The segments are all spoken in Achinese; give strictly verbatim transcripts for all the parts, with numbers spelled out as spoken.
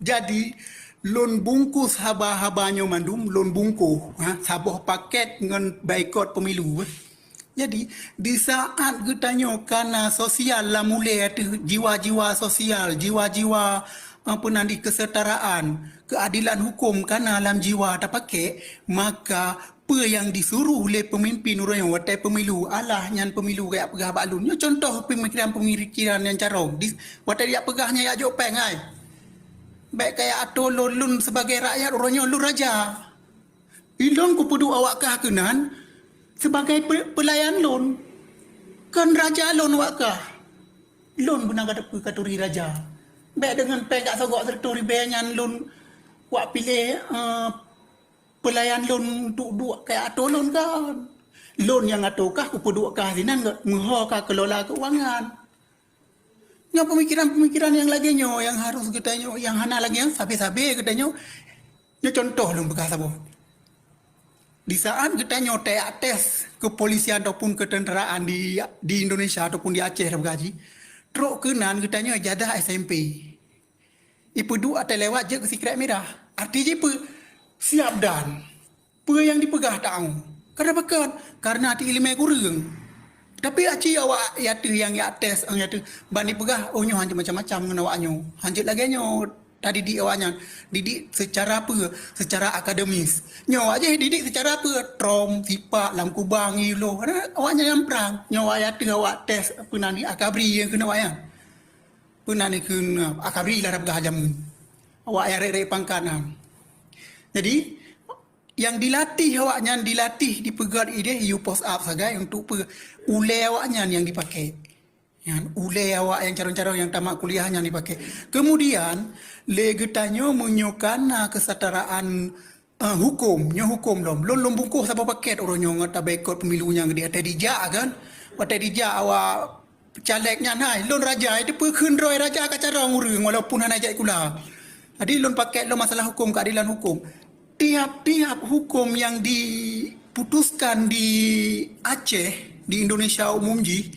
Jadi, lôn bungkôh haba-haba nyoe mandum, lôn bungkôh, ha, saboh paket ngon baikot pemilu, eh. Jadi, di saat geutanyoe kana sosial lam ulée ateueh jiwa-jiwa sosial, jiwa-jiwa, eh, peue nan di kesetaraan, keadilan hukum kana lam jiwa tapaké, maka peue nyang disuruh lé peumimpin uroe nyoe watée pemilu, alah nyan pemilu kajak peugah bak lôn. Nyoe contoh pemikiran-pemikiran nyang carông. Di, watée jak peugah nyan jak jok péng, ai. Bék kajak atô lôn, lôn sebagai rakyat uroe nyoe lôn raja. Ilôn kupeuduek awak kah keunan sebagai pe-, peulayan lôn. Kon raja lôn awak kah. Lôn beuna ka teupeu katuri raja. Bék deungon péng jak sogok siratoh ribée nyan lôn wak piléh, eh, peulayan lôn untuk duek kajak atô lôn kan. Lôn nyang atô kah kupeuduek kah sinan meuho ka keulola keuangan. Nyoe pemikiran-pemikiran nyang lagée nyoe nyang harôh geutanyoe, nyang hana lagée nyan sabe-sabe geutanyoe. Nyoe contoh lôn peugah saboh. Di saat geutanyoe tajak tes keupolisian ataupun keuteuntaraan di, di Indonesia ataupun di Aceh tapeugah jih, trok keunan geutanyoe jadah S M P. Ipeuduek watée lewat jeuet keu sikrek mirah. Arti jih peue? Siap dan. Peue nyang dipeugah tahu. Karena pakon? Karena ati ileumé kureueng. Tapi aci awak ateueh nyang jak tes, nyang ateueh ban dipeugah, oh nyoe hanjeuet macam-macam ngon awak nyoe. Hanjeuet lagée nyoe tadidik awak nyan. Didik secara peue? Secara akademis. Nyoe awak jih didik secara peue? Trom, sipak, lam kubang, iloh. Karena awak nyan nyang prang. Nyoe awak ateueh awak tes peue nan di akabri nyang keuneuk awak nyan. Peue nan dikheun, ah, akabri lah tapeugah jameun. Awak nyang rek-rek pangkat nyan. Jadi, nyang dilatih awak nyan dilatih dipeugét idéh you post up sagai untuk pe-, ulée awak nyan nyang dipakai. Nyan ulée awak nyang carông-carông nyang tamat kuliah nyan dipakai. Kemudian, lé geutanyoe meunyoe kana kesetaraan Ah, huköm, nyoe huköm lom. Lôn, lôn bungkôh saboh paket uroe nyoe ngon tabaikot pemilu nyang di até dijak kan. Watée dijak awak caleg nyan hai, lôn raja, itu peue kheun droe raja ka carông ureuëng walaupun hana jak sikula. Jadi lôn paket lom masalah huköm, keadilan huköm. Tiap-tiap huköm nyang diputuskan di Aceh, di Indonesia umum jih,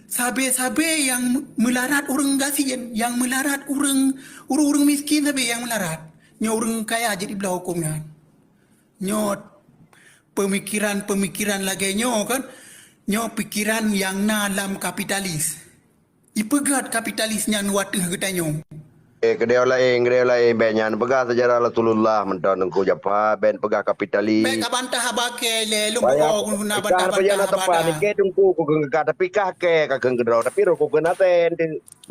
sabe-sabe nyang meularat ureuëng gasien, nyang meularat ureuëng, ureuëng-ureuëng miskin sabe nyang meularat. Nyoe ureuëng kaya jeuet ibloe huköm nyan. Nyoe peumikiran-peumikiran lagée nyoe kan, nyoe pikiran nyang na lam kapitalis. Ipeugét kapitalis nyan u ateueh geutanyoe. Eh, keudeh laén, keudeh laén, bék nyan peugah sejarah Rasulullah mantong Teungku Jafar, bék peugah kapitalis. Bék ka bantah haba kée lé, lôn peugah guna bantah-bantah haba dah. Nike Teungku ku kheun keu kah, tapi kah kée ka kheun keudroe, tapi roh ku kheun até.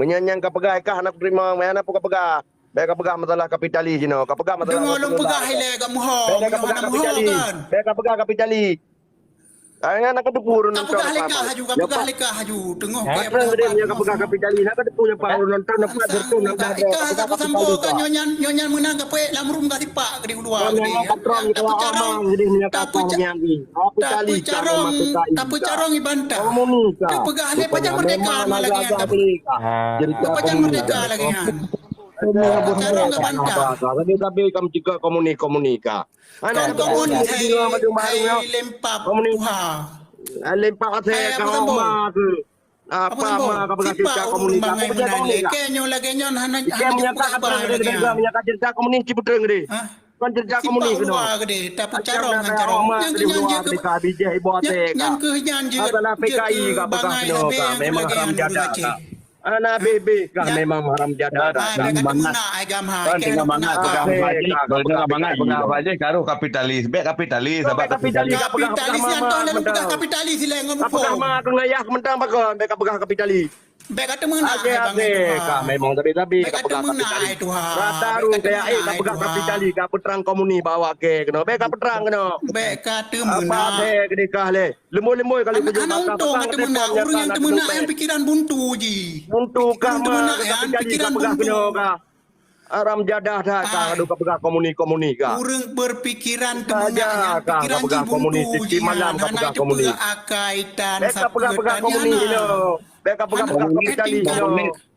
Meunyan nyang ka peugah kah hana kuterima, meuhana peue ka peugah. Bék ka peugah masalah kapitalis jinoe, ka peugah masalah Rasulullah. Deungoe lôn peugah ilée ka meuho, bék ka peugah kapitalis. Bék ka peugah kapitalis. Ai nyan ka teupeu ureuëng nonton. Ka peugah lé kah haju, ka peugah lé kah haju. Teungoh ka peugah kapitalis. Nyan ka teupeu nyan ureuëng nonton, nampak beutôi nyan ka peugah kapitalis. Ikah ka kusambô ka nyoe nyan, nyoe nyan meunan ka peuék lam rum ka sipak di uluwa. Nyan ka patron kita ama geude nyan ka patron nyan. Kapitalis. Tapeucarông ibantah. Komunis ka. Ka peugah lé pajan merdeka lagée nyan. Pajan merdeka lagée nyan. Carông ka bantah. Sabe-sabe ka meucegah komunis-komunis ka. Hana komunis hai lempap tuha. Lempap asai ka ma ke. Apa ma ka peugah cerita komunis ka. Apa peugah komunis ka. Ke nyoe lagée nyoe hana, hana jumpa lagée nyan. Meunyo ka cerita komunis cipeutreng deh. Kon cerita komunis keunoe. Tapi carông ngon carông. Nyang keu nyan jeuet keu, nyang keu nyan jeuet keu bangai habéh nyang keu lagée nyan. Hana beh-beh kah memang haram jadah. Ai, bèk ka teumeunak ai gam hai. Kan tinggai mangat peugah bajik, peugah bajik, karoh kapitalis. Bèk kapitalis, sabab kapitalis. Kapitalis nyang toh lalu peugah kapitalis ilèe ngon muphom. Peugah ma keu ngayah mantong pakon, bèk ka peugah kapitalis. Bèk ka teumeunak ai bang tuha. Ka memang tabi-tabi ka peugah kapitalis. Rata ureueng kaya eh ka peugah kapitalis, ka peutrang komunis bak awak kèe keunoe. Bèk ka peutrang keunoe. Bèk ka teumeunak. Apa bèk keudikah lé? Leumbôi-leumbôi kali. Hana untông ka teumeunak, ureueng nyang teumeunak nyang pikeran buntu jih. Buntu kah ma, kapitalis ka peugah keunoe kah. Haram jadah that kah, aduh ka peugah komunis-komunis kah. Ureueng berpikiran teumeunak nyang pikeran jih buntu jih, hana jipeuakai tan sapeue tan. Bèk ka peugah-peugah komunis keunoe. Bèk ka peugah-peugah kapitalis keunoe.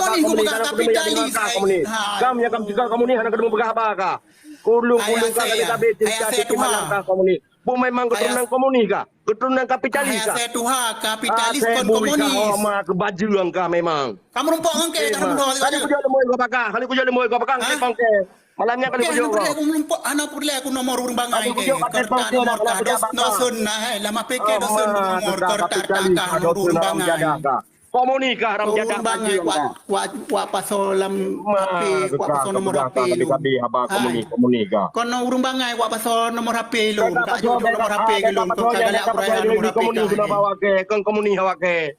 komunis, hana keudroe kapitalis, hai. Hai. Kamoe nyang ka meucegah komunis hana keudroe peugah haba kah. Kulung-kulung kah, hai, kami tabé, hai, tiap-tiap malam kah komunis. Peue memang keuturonan komunis kah? Keuturonan kapitalis kah? Hai, asai tuha, kapitalis kon komunis. Asai bui kah, homa keubajeung kah memang. Kamoe rumpok ngon kèe, kamoe rumpok. Kali kujok leumoi kah pakah, kali kujok leumoi kah pakah, kèe pangkèe. Malam nyan kali kujok. Hana peureulèe aku nomor ureueng bangai kèe. Kali kujok kah pangkèe, nomor kah, dosen, nah, hai, lama pikir dosen nomor, kertas kah, nomor ureueng bangai. Komunis kah, haram jadah, ureueng bangai, wak, wak, wak pasoe lam H P, wak pasoe nomor H P lôn. Haba komunis, komunis kah. Kon ureueng bangai wak pasoe nomor H P lôn, ka jok nomor H P keu lôn, kon ka galak beuraya nomor H P kah. Kon komunis awak kèe.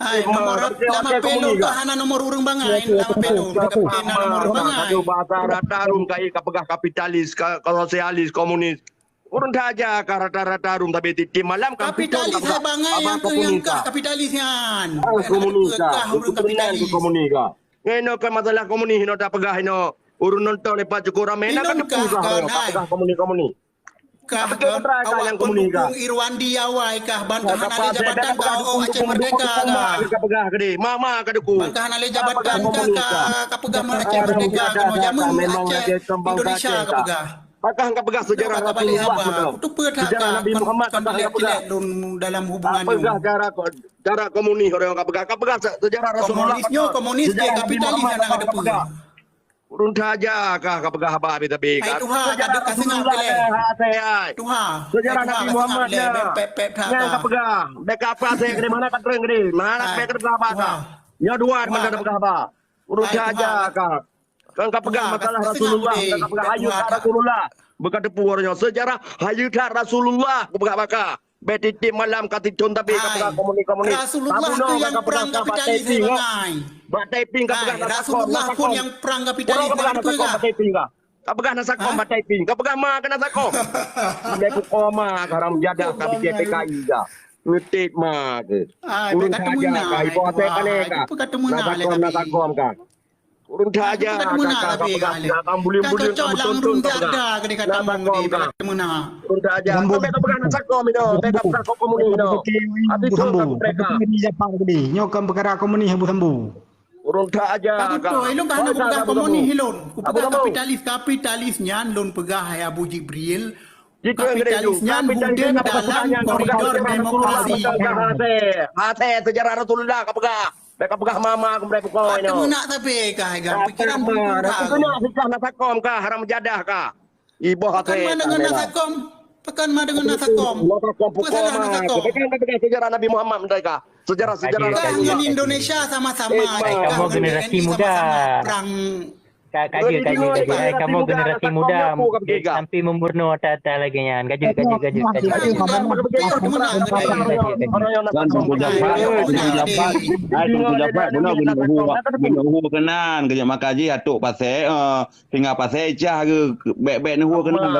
Hai, nomor lam H P lôn ka hana nomor ureueng bangai, lam H P lôn ka hana nomor ureueng bangai. Bahasa rata run ka peugah kapitalis, ka, ka sosialis, komunis. Ureueng that aja kah rata-rata rhom tabé tiep-tiep malam kah. Kapitalis hai bangai nyang keuh nyang kah kapitalis nyan. Ah, komunis kah. Kah ureueng kapitalis. Komunis kah. Ngai inoe kan masalah komunis inoe tapeugah inoe. Ureueng nonton lepas cukup ramé na ka teupeue kah, kah komunis-komunis. Kah kan awak pendukung Irwandi awai kah ban kah hana lé jabatan kah, oh, Aceh Merdeka kah. Ka peugah keudéh, ma-ma ka dukung. Ban kah hana lé jabatan kah, ka peugah meunan Aceh Merdeka kah, jameun Aceh Indonesia ka peugah. Pakah ka peugah sejarah Rasulullah, betul. Sejarah Nabi Muhammad pakah ka peugah. Dalam hubungan nyoe. Peugah cara, cara komunis orang ka peugah. Ka peugah se-, sejarah Rasulullah. Komunis nyoe, komunis nyoe, kapitalis hana ada peugah. Ureueng that aja kah ka peugah haba habéh-habéh kah. Hai tuha, sejarah Rasulullah, hai. Tuha. Sejarah Nabi Muhammad, pep, pep, pep, nyang ka peugah. Bèk ka peugah asai keudéh, mana ka trön keudéh. Mana bèk ka peugah haba kah. Nyoe dua mantong ka peugah haba. Ureueng that aja kah. Kan ka peugah masalah Rasulullah, kan ka peugah hayeue that Rasulullah. Beuka teupeue uroe nyoe sejarah hayeue that Rasulullah, ka peugah baka. Bèk tiep-tiep malam ka titôn tabé ka peugah komunis-komunis. Rasulullah keuh nyang prang kapitalis hai bangai. Bak typing ka peugah na Rasulullah pun nyang prang kapitalis. Ka peugah na Sakom bak typing ka. Ka peugah na Sakom bak typing. Ka peugah ma keu na Sakom. Mulai pukul ma ka haram jadah ka B J P K I ka. Ngeutip ma keu. Ureueng that aja ka iboh asai pané ka. Na Sakom, na Sakom ka. Ureueng that aja ka, ka, ka peugah, ka buleuen-buleuen ka meutuntut ka peugah. Na Sakom ka. Ureueng that aja. Sampai ka peugah na Sakom inoe, sampai ka peugah komunis inoe. Habis tu ka mereka. Nyoe kan peukara komunis Abu Sambu. Ureueng that aja ka. Ilôn ka hana kupeugah komunis ilôn. Kupeugah kapitalis, kapitalis nyan lôn peugah hai Abu Jibril. Kapitalis nyan wujud dalam koridor demokrasi. Asai, asai sejarah Rasulullah ka peugah. Bèk ka peugah ma-ma keumeurah pukon inoe. Ka teumeunak sabe kah, pikiran buruk kah. Ka teumeunak sikah na Sakom kah, haram jadah kah. Iboh asai. Pakon ma deungon na Sakom? Pakon ma deungon na Sakom? Na Sakom pukon ma. Pakon ka peugah sejarah Nabi Muhammad meutai kah. Sejarah-sejarah Rasulullah. Kah ngon Indonesia sama-sama. Hai, kamoe generasi muda. Sama-sama perang. Ka, ka jeuet, ka jeuet, ka jeuet. Hai, kamoe generasi muda, sampai meumeurunoe ata-ata lagèe nyan. Ka jeuet, ka jeuet, ka jeuet, ka jeuet. Kan Teungku Jafar, Teungku Jafar, hai, Teungku Jafar, beuna geuneuk hue, geuneuk hue keunan, geujak maka jih atôk pasé, eh, tinggai pasé icah geu, bèk-bèk neuhue keunan.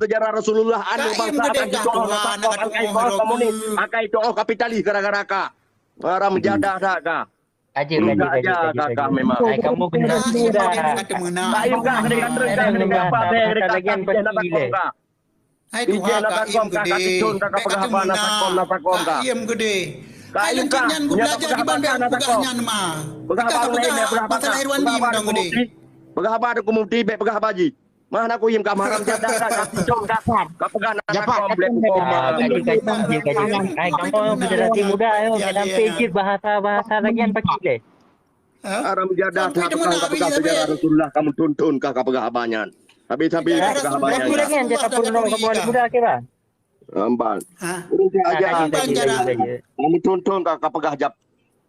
Sejarah Rasulullah, anu bangsa akan jitu'oh, akan jitu'oh kapitalis gara-gara ka. Haram jadah that ka. Ka jeuet, ka jeuet, ka jeuet, ka jeuet, ka jeuet. Hai, kamoe generasi muda. Hai, tuha ka im keudéh. Ka peugah haba na Sakom, ka titôn, ka peugah haba na Sakom, na Sakom ka. Ka im keudéh. Hai, leungkap nyan ku belajar di Bandar, peugah nyan ma. Peugah haba laén, peugah haba masalah Irwandi mantong keudéh. Peugah haba Teungku Mufti, bèk peugah haba jih. Mah na kuyiem ka haram jadah ka, ka titôn ka. Ka peugah na Sakom blek pukon ma. Ka jeuet, ka jeuet, ka jeuet. Hai, kamoe generasi muda nyoe, ka sampai jeuet bahasa-bahasa lagèe nyan pakri lé. Haram jadah ka peugah, ka peugah sejarah Rasulullah, ka meutuntut ka, ka peugah haba nyan. Habis-habis ka peugah haba nyan. Lagèe nyan jeuet ka peurunoe kamoe muda kira. Lambat. Ureueng that aja. Ka jeuet, ka jeuet, ka jeuet. Ka meutuntut ka, ka peugah jap.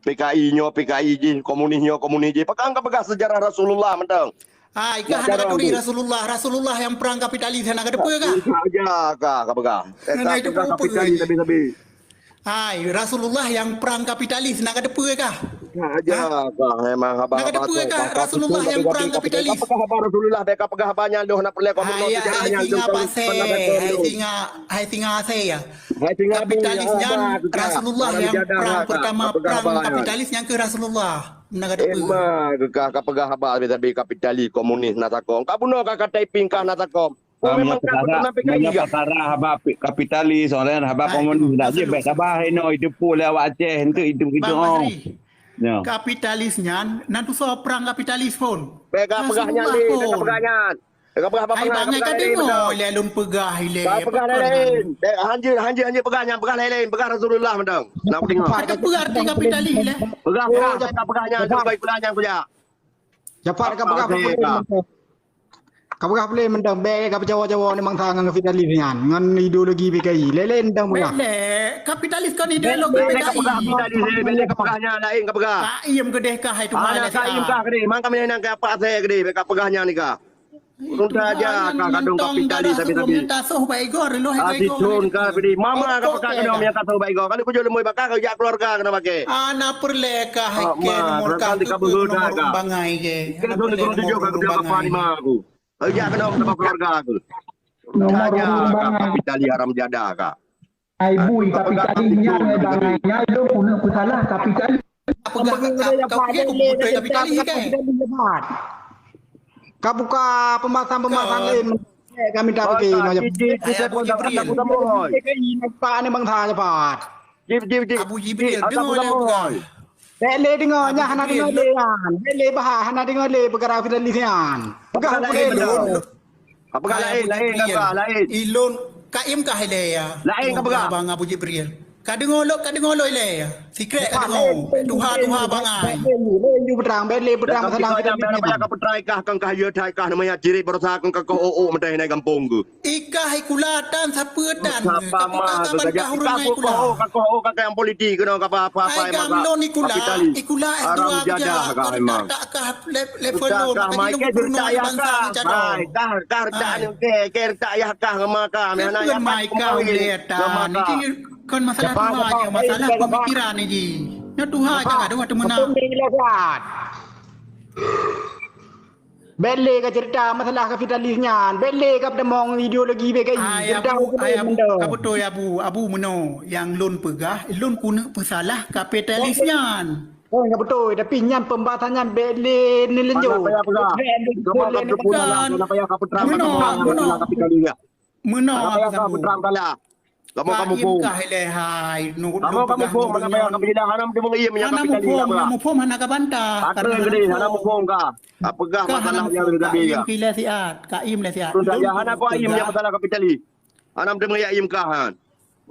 P K I nyoe P K I jih, komunis nyoe komunis jih. Pakon ka peugah sejarah Rasulullah mantong. Hai, kah hana ka turi Rasulullah. Rasulullah nyang prang kapitalis hana ka teupeue kah? Aja kah ka peugah. Hana ka teupeue kapitalis sabe-sabe. Hai, Rasulullah nyang prang kapitalis hana ka teupeue kah? Aja kah memang haba-haba tu. Nak kata peue kah Rasulullah nyang prang kapitalis? Kapagah haba Rasulullah, bèk kapagah haba nyan lôn, hana peureulèe kau bunoe sejarah nyan. Hai singa pasè, hai singa, hai singa asè ya. Hai singa kapitalis nyan, Rasulullah nyang prang pertama, prang kapitalis nyang keu Rasulullah. Nak kata peue? Emang kah kapagah haba sabe-sabe kapitalis, komunis, na sakom. Ka bunoe ka, ka typing kah na sakom. Memang ka beutôi. Meunyoe peukara haba kapitalis, orang haba komunis, dak jeuet bèk saban inoe, itu pun lé awak Aceh, itu, itu, itu. Kapitalis nyan, na tusoe prang kapitalis phon. Bèk kapeugah nyan lé, bèk kapeugah nyan. Bèk kapeugah haba. Hai bangai ka deungoe lé lôn peugah ilèe. Kapeugah laén. Hanjeuet, hanjeuet, hanjeuet peugah nyan, peugah laén, peugah Rasulullah mantong. Nak deungoe. Ka peue arti kapitalis lé? Peugah, peugah, kapeugah nyan, peugah nyan kujak. Japat kapeugah. Kapeugah puléh mantong, bèk kapeucawa-cawa ngon bansa ngon kapitalis nyan, ngon ideologi P K I. Lé-lé mantong peugah. Lé, kapitalis kon ideologi P K I. Bèk kapeugah kapitalis, bèk kapeugah nyan laén kapeugah. Kaiem keudeh kah hai tuha. Anak kaiem kah keudeh, mang kami nang keu apa asèe keudeh, bèk kapeugah nyan nika. Ureueng tajak kah kadang kapitalis tapi-tapi. Tasoh bak igoe, reulôh igoe. Aji thon kah keudeh, mama kapeugah keunoe meunyo tasoh bak igoe. Kalau kujok leumoi bakah, kujak keuluarga keunoe bakeh. Hana peureulèe kah hai kèe nomor kah, keu nomor bangai kèe. Hana peureulèe nomor bangai. Lima aku. Aja kena sama keluarga aku. Nomor ureueng bangai. Kapitalis haram jadah ka. Ai bui, kapitalis nyan ngon bangai nyan, lôn keuneuk peusalah kapitalis. Peugah kapitalis, kapitalis, kapitalis. Ka buka pembahasan-pembahasan laén. Kami tak pakai. Pak ni bangsa cepat. Jip, jip, jip. Abu Jibril, deungoe lé peugah. Bèk lé deungoe, nyan hana deungoe lé nyan. Bèk lé bahas, hana deungoe lé peukara kapitalis nyan. Peugah ulôn. Peugah laén, laén, peugah laén. Ilôn kaiem kah ilèe ya? Laén kapeugah. Abang Abu Jibril. Ka deungoe lôn, ka deungoe lôn ilèe ya? Sikrek ka deungoe. Tuha-tuha bangai. Bèk lé, bèk lé peutrang, bèk lé peutrang masalah kapitalis nyan. Ka peutrang kah, kang kah yue thai kah, namanya ciri berusaha kang kah o-o meutai nai gampông geuh. Ikah ikula tan sapeue tan. Sapa mah keu gajah ikah, koh, ka koh, ka yang politik keunoe, ka apa-apa. Ai gamlon ikula, ikula S dua haram jadah kah memang. Tak kah level lo, maka jilong gubernur bansa ni cadang. Kah, kah retak ni, ke, ke retak yah kah ngema kah, meh hana yah kah. Kon masalah tuha je, masalah pemikiran ni ji. Nyoe tuha je, aduh, aduh meunan. Bèk lé ka cerita masalah kapitalis nyan. Bèk lé ka peutamong ideologi P K I. Ai, cerita Abu, ai, Abu, ka beutôi, Abu. Abu meunoe nyang lôn peugah, lôn keuneuk peusalah kapitalis nyan. Oh, ka beutôi. Tapi nyan pembahasan nyan bèk lé neulanjut. Hana payah peugah. Bèk lé neulanjut. Kamu akan terpuruk lah. Hana payah ka peutrang. Meunoe, meunoe. Kapitalis nyan. Meunoe. Hana payah ka peutrang salah. Kamoe ka muphom. Kamoe ka muphom, hana payah ka peujeulaih, hana meuteumé iem nyang kapitalis. Hana muphom, hana muphom, hana ka bantah. Ka trön keudeh, hana muphom ka. Ka peugah masalah nyang tadi ka. Ka iem lé siat, ka iem lé siat. Hana ka iem nyang masalah kapitalis. Hana meuteumé iem ka han.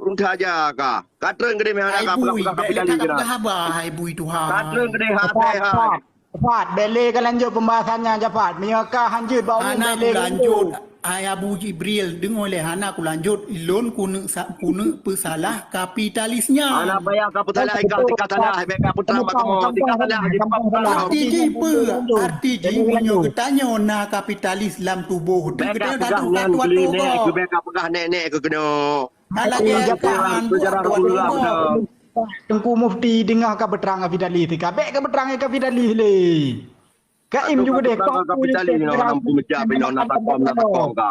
Ureueng that aja ka. Ka trön keudeh meuhana ka peugah-peugah kapitalis. Hai bui, bèk lé ka peugah haba, hai bui tuha. Ka trön keudeh, hase hai. Jafat, bèk lé ka lanjut pembahasan nyan, Jafat. Meunyoe ka hanjeuet bak ulôn, bèk lé ka lanjut. Hai Abu Jibril, deungoe lé, hana kulanjut. Ilôn keuneuk sa-, keuneuk peusalah kapitalis nyan. Hana payah ka peusalah, ka, ka salah, bèk ka peutrang bak kamoe. Ka salah, ka salah. Arti jih peue? Arti jih meunyoe geutanyoe na kapitalis lam tuboh teuh, geutanyoe taduek, taduek, taduek. Bèk ka peugah nèk-nèk keu keunoe. Alah, sejarah, sejarah dulu lah, betul. Teungku Mufti deungoe ka peutrang kapitalis, ka bèk ka peutrang kapitalis lé. Ka iem juga deh, kapitalis nyoe, hana meucah binoe, na takong, na takong ka.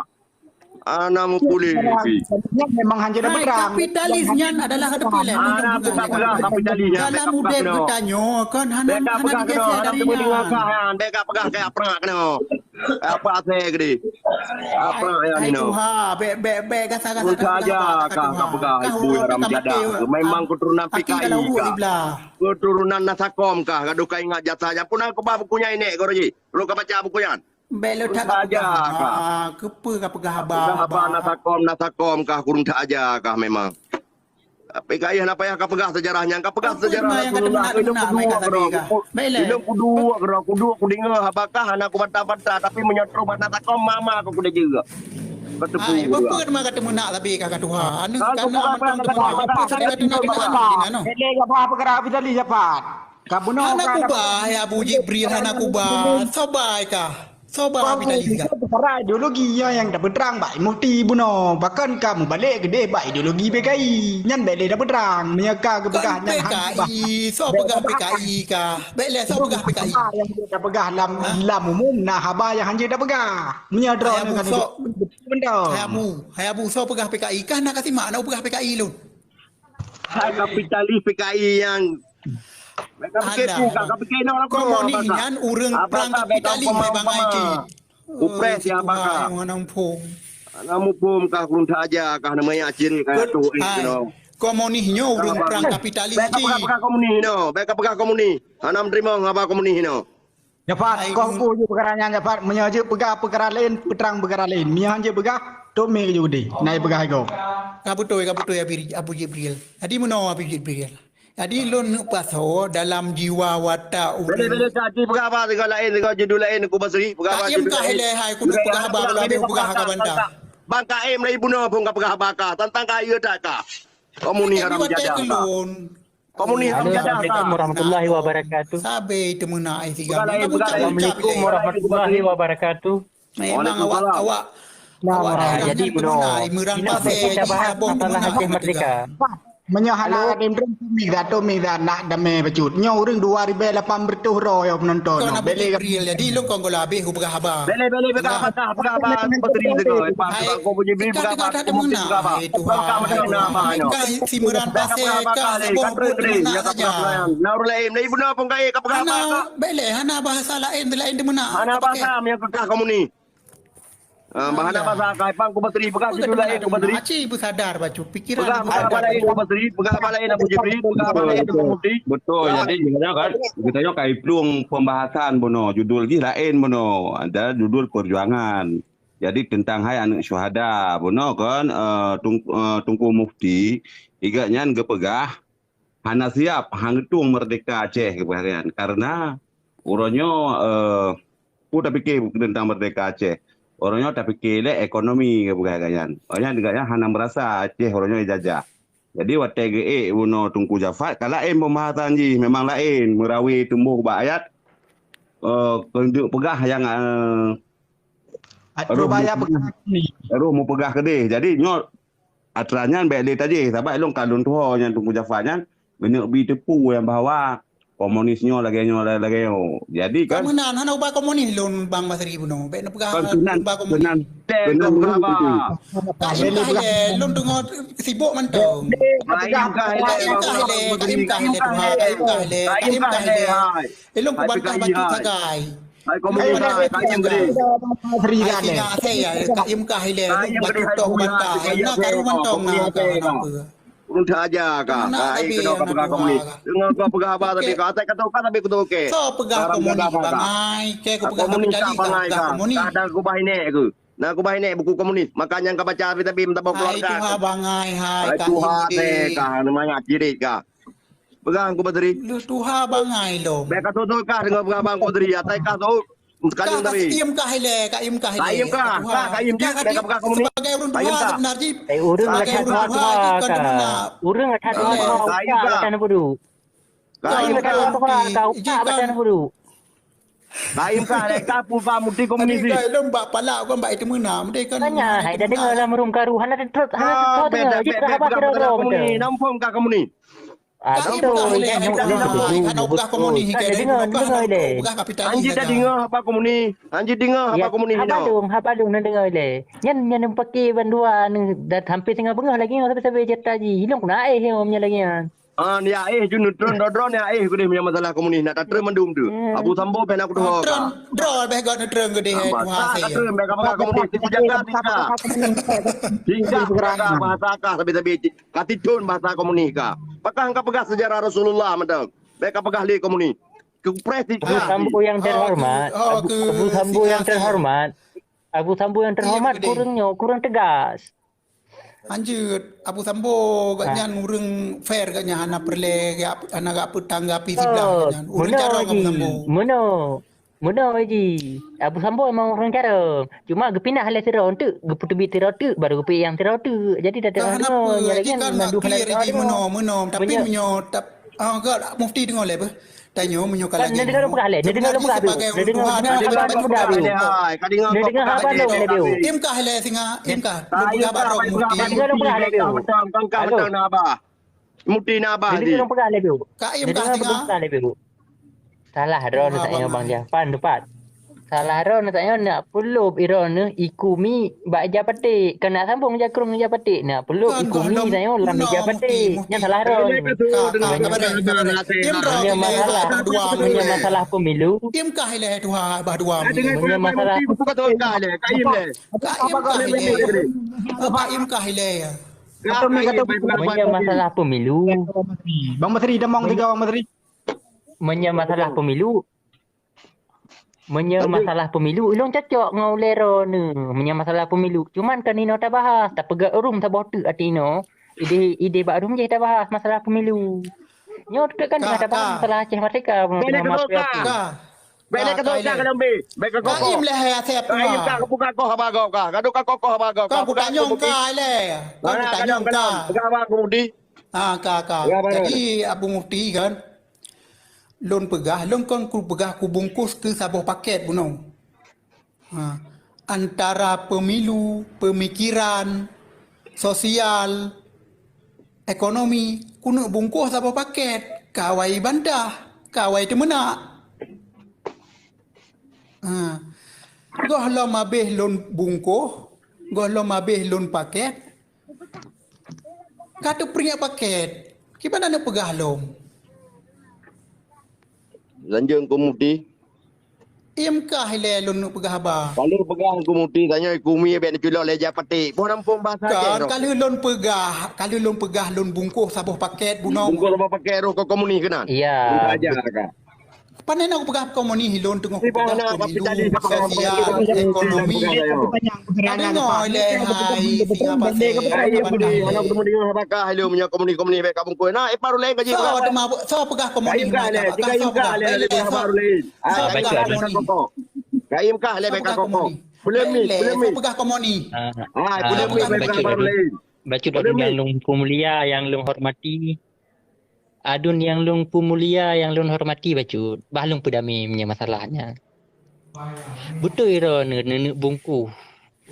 Hana meupuléh. Nyan memang hanjeuet peutrang. Kapitalis nyan adalah ada peureulèe. Hana buka-buka kapitalis nyan. Dalam udép geutanyoe kan hana, hana digeser dari nyan. Bèk ka peugah keu aprak keunoe. Apa asai gede? Apa yang ni no? Tuha, bèk, bèk, bèk, gasa, gasa, gasa, gasa, gasa, gasa. Peugah ibu haram jadah. Memang keturunan P K I kah? Keturunan Nasakom kah? Gaduh ka ingat jasa. Nyan pun aku bah buku nyan inék, guru ji. Lu ka baca buku nyan? Bèk le that aja kah? Keupeu ka peugah haba? Peugah haba Nasakom, Nasakom kah? Kurang that aja kah memang? Tapi ka ayah na payah ka peugah sejarah nyan, ka peugah sejarah Rasulullah. Ilôn kuduek keudroe, ilôn kuduek keudroe, kuduek kudeungoe haba kah hana kubantah-bantah, tapi meunyoe troh bak Nasakom mama ku kuda jeuet. Ka teupeue. Ai, peue teuma ka teumeunak sabe ka, ka tuha. Anu ka tuha, apa saja ka tuha, apa saja ka tuha. Bèk lé ka bah peukara kapitalis, Jafar. Ka bunoe hana kubah, ya Abu Jibril, hana kubah. Sobai kah? Soe ba kapitalis ka? Peukara ideologi nyan nyang tapeutrang bak Mufti bunoe. Pakon ka mubalek keudeh bak ideologi P K I. Nyan bèk lé tapeutrang. Meunyoe ka geupeugah nyan hana P K I, soe peugah P K I ka? Bèk lé soe peugah P K I. Haba nyang jeuet tapeugah lam, lam umum na haba nyang hanjeuet tapeugah. Meunyoe droeneuh kan beutôi. Hai Abu, soe peugah P K I? Ka na ka simak na peugah P K I lôn. Hai kapitalis P K I nyang. Ka pikir tu, ka pikir nak lakoe. Komunis nyan ureueng prang kapitalis, hai bangai cit. Upres ya baka. Hana muphom ka kurun saja ka nama ya ciri kaya tu. Komunis nyoe ureueng prang kapitalis cit. Bèk peugah komunis no, bèk peugah komunis. Hana meuteurimong haba komunis no. Jafar, koh peue jeuet peukara nyan, Jafar? Meunyoe jeuet peugah peukara laén, peutrang peukara laén. Meunyoe han jeuet peugah, tomé jeuet udeh. Na peugah igoe. Ka beutôi, ka beutôi, Abi, Abu Jibril. Jadi meunoe, Abi Jibril. Jadi lôn neupasoe dalam jiwa watak ureueng. Boleh, boleh, Kak, peugah haba sigoe laén, sigoe judul laén, Teungku Basri, peugah haba judul laén. Hai, keuneuk peugah haba, kalau habéh peugah haba bantah. Bang Kaim lagi bunoe phon ka peugah haba ka, tantang ka yue that ka. Komunis haram jadah ka. Komunis. Halo, assalamualaikum warahmatullahi wabarakatuh. Sabe teumeunak ai tiga. Assalamualaikum warahmatullahi wabarakatuh. Memang awak, awak, awak dah jadi bunoe. Meurang pasé, masalah Aceh Merdeka. Meunyoe hana ada yang berhenti, dah tu mi dah nak damai bacut. Nyoe ureueng dua ribu lapan ratus roh yang penonton. Kau nak beli real, jadi lu kau gula habis peugah haba. Bele, bele, peugah haba, peugah haba. Aku beri dekat. Aku punya beri peugah haba. Aku mungkin peugah haba. Hai Tuhan. Kau si Meurang Pasé ka saboh buet meunan saja. Nah, ureueng laén, dari bunoe pun kaya ka peugah haba. Hana, bele, hana bahasa laén, laén di meunan. Hana bahasa yang kekah kamu ni. Ah, bahasa kai pang ku bateri peugah judul laén ku bateri. Aci beusadar bacut pikiran. Peugah haba laén ku bateri, peugah haba laén Abu Jibril, peugah haba laén Abu Mufti. Betul. Jadi kita kan, kita nyoe kai plueng pembahasan bunoe, judul jih laén bunoe. Ada judul perjuangan. Jadi tentang hai aneuk syuhada bunoe kan, eh, Tung-, eh, Teungku Mufti, igat nyan geupeugah hana siap, han geutueng merdeka Aceh geupeugah nyan. Karena uroe nyoe, eh, peue tapike tentang merdeka Aceh. Uroe nyoe tapike lé ekonomi geupeugah nyan. Uroe nyan gobnyan hana meurasa Aceh uroe nyoe dijajah. Jadi watèe geuék bunoe Teungku Jafar, ka laén pembahasan jih, memang laén. Meurawi tumboh bak ayat, eh, keuneuk peugah nyang, eh, roh meupeugah keudeh. Jadi nyoe atra nyan bèk lé tajih, sabab lôn ka lôn tuho nyan Teungku Jafar nyan, geuneuk bi teupeu nyang bahwa komunis nyoe lagèe nyoe, lagèe nyoe. Jadi kan meunan hana ubah komunis lôn Bang Basri bunoe. Bèk neupeugah ubah komunis. Keunan, keunan. Ka im kah ilèe, lôn deungö sibuk mantong. Ka im kah ilèe, ka im kah ilèe, Tuha, ka im kah ilèe, ka im kah ilèe. Ilôn kubantah bacut sagai. Hai komunis, hai, ka im kah ilèe. Hai singa asèe, ka im kah ilèe, lôn bacut toh kubantah. Na karu mantong na ka. Ureueng that aja ka. Hai keunoe ka peugah komunis. Deungö ka peugah haba tapi ka atai ka toh ka tapi kutoke. Soe peugah komunis bangai, ke kupeugah kapitalis ka peugah komunis. Ada kubah inék ku. Na kubah inék buku komunis. Maka nyang ka baca tapi-tapi meutabong keluarga. Hai tuha bangai, hai ka Tuha teh ka, mangat jirit ka. Peugah Teungku Basri. Lheueh tuha bangai lom. Bèk ka sot-sot kah deungö peugah Bang Teungku Basri. Atai kah sot. Ka im kah ilèe, ka im kah ilèe. Ka im kah, ka im jih, bèk ka peugah komunis. Sebagai ureueng tuha sebenar jih. Eh, ureueng ka that tuha, tuha ka. Ureueng ka that tuha, tuha ka. Ka im kah. Ka that tuha, tuha ka. Ka im kah. Ka im kah, lé ka pu ka muti komunis. Tadi ka lôn bak palak, kon bak itu meunan. Tanya, hai dah deungö lam ruang karu, hana teutôt, hana teutôt deungö. Jih peugah haba sidroe-droe beutôi. Nampung ka komunis. Ah, betul. Hana peugah komunis. Hana deungö, deungö ilèe. Anjing dah deungö haba komunis. Anjing deungö haba komunis. Haba lôn, haba lôn na deungö ilèe. Nyan, nyan pake bandua ni dah hampir teungoh beungoh lagèe nyoe sabe-sabe cerita jih. Ilôn keuneuk aéh nyoe lagèe nyan. Ah, ni aéh ju neutron dodron ni aéh keudeh meunyoe masalah komunis nak tatreun mandum tu. Abu Sambo pih nak kudoh ka. Droe beh gok neutron keudeh. Ka treun beh ka peugah komunis tipu jaga tingkah. Tingkah peugah bahasa kah sabe-sabe. Ka titun bahasa komunis ka. Pakah ka peugah sejarah Rasulullah mantong. Bèk ka peugah lé komunis. Keu preh Abu Sambo yang terhormat. Abu, Abu Sambo yang terhormat. Abu Sambo yang terhormat kurang nyoe, kurang tegas. Lanjut, Abu Sambo gobnyan ureueng fair gobnyan hana peureulèe hana gak peutanggapi siblah gobnyan. Ureueng carông Abu Sambo. Meunoe. Meunoe ji, Abu Sambo memang ureueng carông. Cuma geupinah lé sidroe teuk, geupeuteubiet sidroe teuk, baru geupeuék nyang sidroe teuk. Jadi dah teuka deungoe, nyan lagèe nyan mandum hana teuka deungoe. Meunoe, meunoe. Tapi meunyoe tap-, ah, ka Mufti deungoe lé beh. Tanyoe meunyoe ka lagèe nyoe, neudeungoe lôn peugah lé, neudeungoe lôn peugah lé. Neudeungoe haba lôn lé, Beu. Neudeungoe haba lôn lé, Beu. Im kah ilèe singoh, im kah. Lôn peugah lé, Beu. Halo. Muti na abah. Neudeungoe lôn peugah lé, Beu. Ka im kah singoh. Salah droeneuh tanyoe, Bang Jah. Pan teumpat. Salah droeneuh tanyoe, neuk peulop droeneuh iku mi bak ija paték. Kon neuk sambong jakrong ija paték, neuk peulop iku mi tanyoe lam ija paték. Nyan salah droeneuh. Meunyoe masalah, meunyoe masalah pemilu. Im kah ilèe tuha bah dua. Meunyoe masalah. Ka im kah ilèe. Ka im kah ilèe. Meunyoe masalah pemilu. Bang Masri, damong tiga Bang Masri. Meunyoe masalah pemilu, meunyoe masalah pemilu, ulôn cocok ngon ulèe droeneuh. Meunyoe masalah pemilu, cuman kan inoe tabahas, tapeugah ureueng saboh teuk ateueh inoe, idéh, idéh bak ureueng jih tabahas masalah pemilu. Nyoe teuk kan tabahas masalah Aceh Merdeka. Bèk lé keutok ka. Bèk lé keutok ka dalam bèk. Bèk keukoh. Ka im lé hai Asep. Ka im ka, buka koh haba gob ka. Gadoh ka koh haba gob ka. Ka kutanyong ka lé. Ka kutanyong ka. Buka haba Abu Mufti. Ha, ka, ka. Jadi Abu Mufti kan, lôn peugah, lôn kon kupeugah kubungkôh keu saboh pakèt bunoe. Ha, antara pemilu, pemikiran, sosial, ekonomi, keuneuk bungkôh saboh pakèt, ka awai bantah, ka awai teumeunak. Ha, gohlom abéh lôn bungkôh, gohlom abéh lôn pakèt, ka teupriek pakèt, kiban na neupeugah lom. Lanjut Abu Mufti. Im kah ilèe lôn neupeugah haba. Ka lheueh peugah Abu Mufti, tanyoe iku mi bèk neuculok lé ija paték. Boh rampung bahasa Aceh. Kan ka lheueh lôn peugah, ka lheueh lôn peugah lôn bungkôh saboh pakèt bunoe. Bungkôh saboh pakèt roh keu komunis keunan. Iya. Pane na kupeugah komunis, lôn teungoh kupeugah pemilu, sosial, ekonomi. Ka deungoe lé hai singoh pasé. Hana kudeungoe haba kah lé meunyoe komunis-komunis bèk ka bungkôh. Na, eh, baru laén ka jih. Soe teuma, soe peugah komunis? Ka im kah lé, ka im kah lé, ka im kah lé. Ka im kah lé, bèk ka kokoh. Polemik, polemik. Soe peugah komunis? Ah, polemik, bèk ka baru laén. Bacut, adun nyang lôn peumulia, nyang lôn hormati. Adun nyang lôn peumulia, nyang lôn hormati bacut. Bah lôn peudamé meunyoe masalah nyan. Beutôi droeneuh neuneuk bungkôh.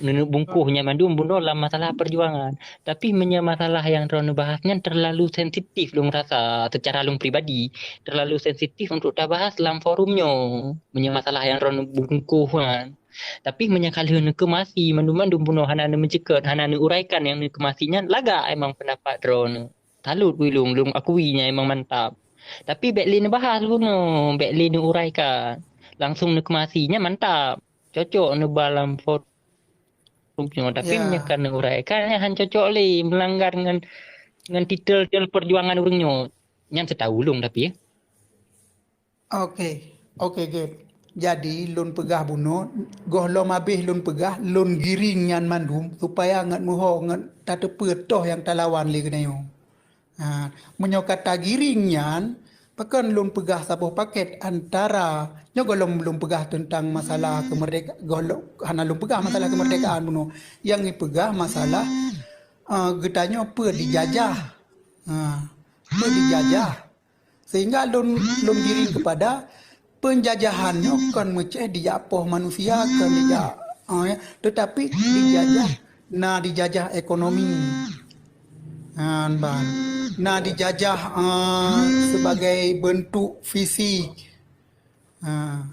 Neuneuk bungkôh nyan mandum bunoe lam masalah perjuangan. Tapi meunyoe masalah nyang droeneuh bahas nyan terlalu sensitif lôn rasa secara lôn pribadi. Terlalu sensitif untuk tabahas lam forum nyoe. Meunyoe masalah nyang droeneuh bungkôh nyan. Tapi meunyoe ka lheueh neukeumasi, mandum-mandum bunoe hana neumeuceukeut, hana neuuraikan nyang neukeumasi nyan, lagak emang peundapat droeneuh. Salut ulôn, lôn akui nyan emang mantap. Tapi bèk lé neubahas bunoe, bèk lé neuuraikan. Langsung neukeumasi nyan mantap. Cocok neuba lam forum nyoe. Tapi meunyoe ka neuuraikan nyan han cocok lé, meulanggar ngon, ngon titel-titel perjuangan ureueng nyoe. Nyan seutau ulôn tapi, ya. Oke, oke, Gep. Jadi, lôn peugah bunoe, gohlom abéh lôn peugah, lôn giring nyan mandum, supaya ngat meuho ngat tateupeue toh nyang talawan lé geutanyoe. Ha, meunyoe ka tagiring nyan, pakon lôn peugah saboh pakèt antara, nyoe gohlom lôn peugah teuntang masalah keumerdeka-, gohlom, hana lôn peugah masalah keumeurdekaan bunoe. Nyang ipeugah masalah, eh, geutanyoe peue dijajah. Ha, peue dijajah. Sehingga lôn, lôn diri kepada penjajahan nyoe kon meucéh dijak poh manusia, kon dijak, ah, ya, tetapi dijajah, na dijajah ekonomi. Nyan ban. Na dijajah, ah, sebagai bentuk fisik. Ah.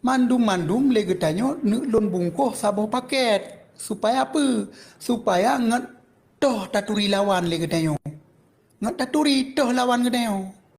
Mandum-mandum lé geutanyoe neuk lôn bungkôh saboh pakèt. Supaya apa? Supaya ngat toh taturi lawan lé geutanyoe. Ngat taturi toh lawan geutanyoe.